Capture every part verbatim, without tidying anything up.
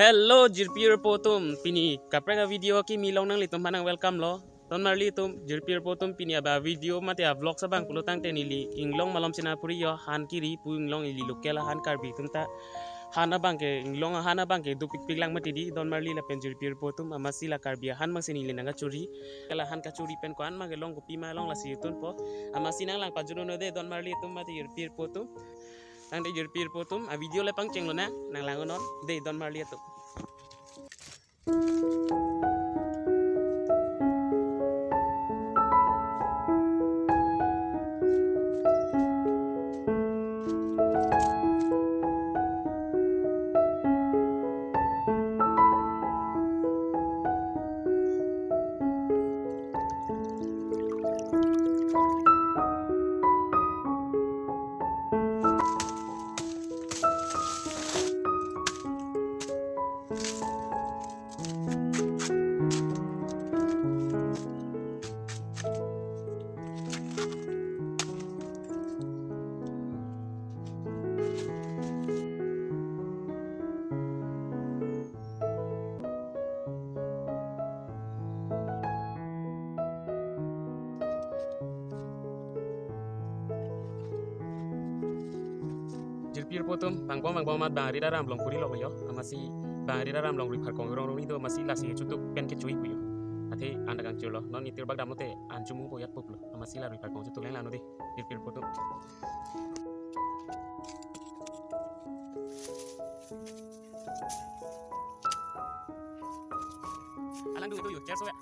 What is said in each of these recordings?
Hello, jirpi jirpo atum, pini kaprek a-video akimi along nanglitum aphan nang welcome lo. Don marli atum, jirpi jirpo atum, pini aba video mate a-vlog abang pulotangte neli inglong malom Senapuri yo, han kiri pu inglong, ili local ahan, Karbi atum ta han abang ke, inglong ahan abang ke dopikpik lang mati di, don marli lapen jirpi jirpo atum, amatsi la Karbi ahan abangsi neli nang kachori, la han kachori pen ko-an ma kelong, kopima long, lasi tunpo, amatsi nang lang pajut-un non dei, don marli atum mate jirpi jirpo atum. Tangte jirpi jirpo atum, a-video le pangcheng lonang, nang lang-un non dei, don marli atum. Jirpi jirpo atum, bang bom bang bom amat bang arit aram along phuri lo yo. Amatsi bang arit aram along rui pharkong rong rong ni do, amatsi lasi chutuk pen kechui pu yo. Athe an ta kangchir lo, non nitir bak dam lote an chomungpo, yat pup lo. Amatsi la rui pharkong chutuk lang lang non dei, jirpi jirpo atum. Alang du itu yo, chair so ya.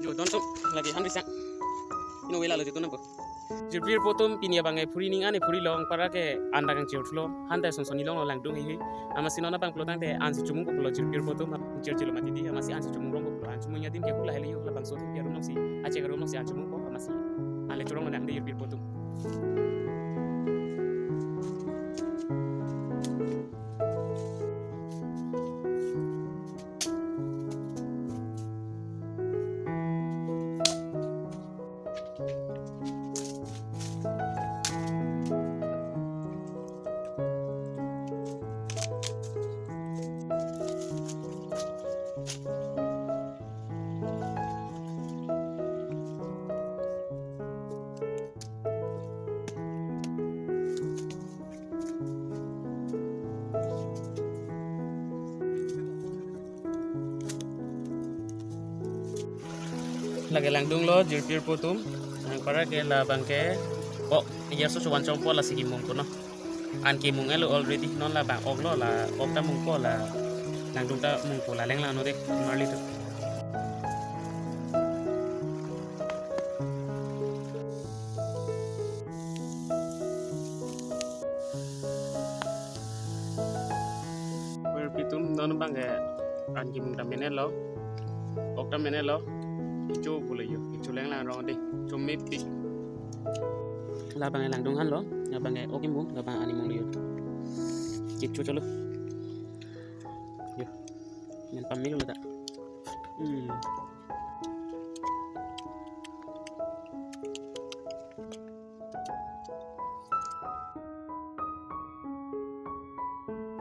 Jo, don tum, lake han risang. Ino vela lo jitu nampo. Jirpi jirpo atum, pini abang e phuri ning an e phuri lo, anpar ke an ta kangchir thulo, han ta son son ilong lo langdung hihi. Amatsi non abang pulotangte ansi chomungpo pulo jirpi jirpo atum, chir chilo mati di, amatsi ansi chomung rongpo pulo, an chomung adim ke pu lahelo yo, labangso adim ke arum alongsi, achek arum alongsi an chomungpo, amatsi an le chorong lo nang dei jirpi jirpo atum. Lake langdung lo jirpi jirpo atum. Anpar ke labang ke, oh, iya so chuan chongpo, lasi kimungpo no. An kimung-et lo already, non labang ok lo, la ok ta mungpo, la langdung ta mungpo, la leng lang non dei, marli atum. Jirpi atum, non abang ke an kimung ta men-et lo, ok ta men-et lo, kecho pulo yo, kecho leng lang rong dei, chomepik. Labang ke langdung han lo, labang ke ok kimung, labang an kimung lo yo. Kecho cholo. Yo, men pamelo ta. Hmm.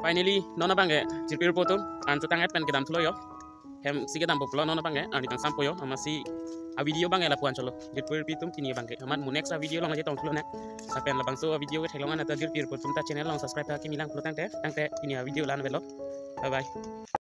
Finally, non abangke jirpi jirpo atum an chetang et pen kedam thulo yo. Hem si kedampo pulo non abangke, arni kangsam po yo, amatsi a video abangke lapu-an cholo. Jirpi jirpi atum pini abangke. Amat mo next a video along chetong thulo ne. Lapen labangso a video ketheklong an ta jirpi jirpo atum ta channel along subscribe ta kimi lang pulo tangte, tangte pini a video la-an avelo. Bye bye.